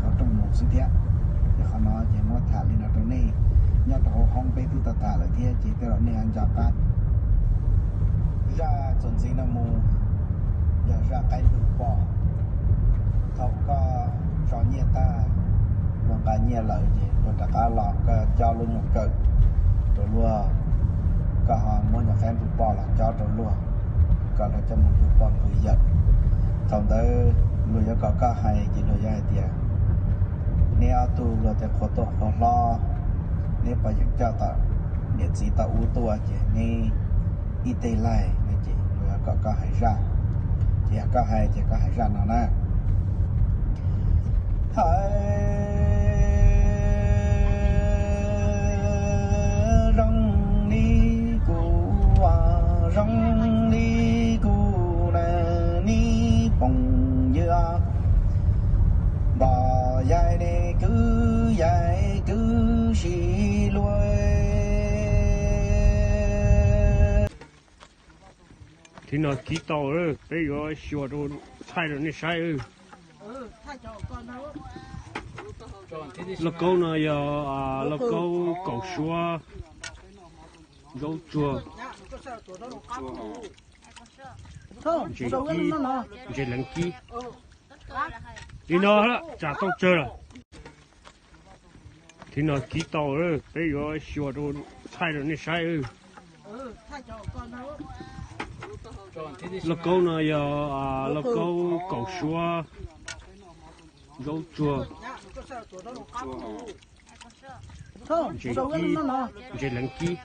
qhov rooj mus xwb thiab. Ces qhov no ces muab tham li no rau nej, nyob rau hauv hoob peb twb tau tham lawm thiab ces tej zaum nej nco qab. Zaj txuas ntxiv no mus yog zaj qaib npws pom. Thaum koj tso nyiaj tag, luag nqa nyiaj lawm ces luag rov qab los koj cob lub nyuag kawm rau luag, koj ho muab nyuag qaib npws pom los cob rau luag, kom luag coj mus npws pom npws yawm. Thaum ntawd luag yuav kom koj hais ces luag yuav hais tias, neb ob tug luag tej qhua tuaj qhua hlob, neb pom yeem coj tom niam txiv tau ub tuaj ces neb ib teg laig no ces luag yuav kom koj hais zaj. Ces yog koj hais ces koj hais zaj no na. Hais zoo li kuv, zoo li kuv na, neb phooj ywg, npog yaig ne kwv yaig kwv si luag. Thib no kib tau, peb yuav xyuas rau thaij rau nej saib. Lauj kaub no yog lauj kaub kaum suab zaub tsuag, ntses kib, ntses leev kib. Li no tsam tau tsawg lawm. Thib no kib tau, peb yuav xyuas rau thaij rau nej saib. Lauj kaub no yog lauj kaub kaum suab zaub tsuag, ntses kib, ntses leev kib.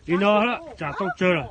Li no tsam tau tsawg lawm.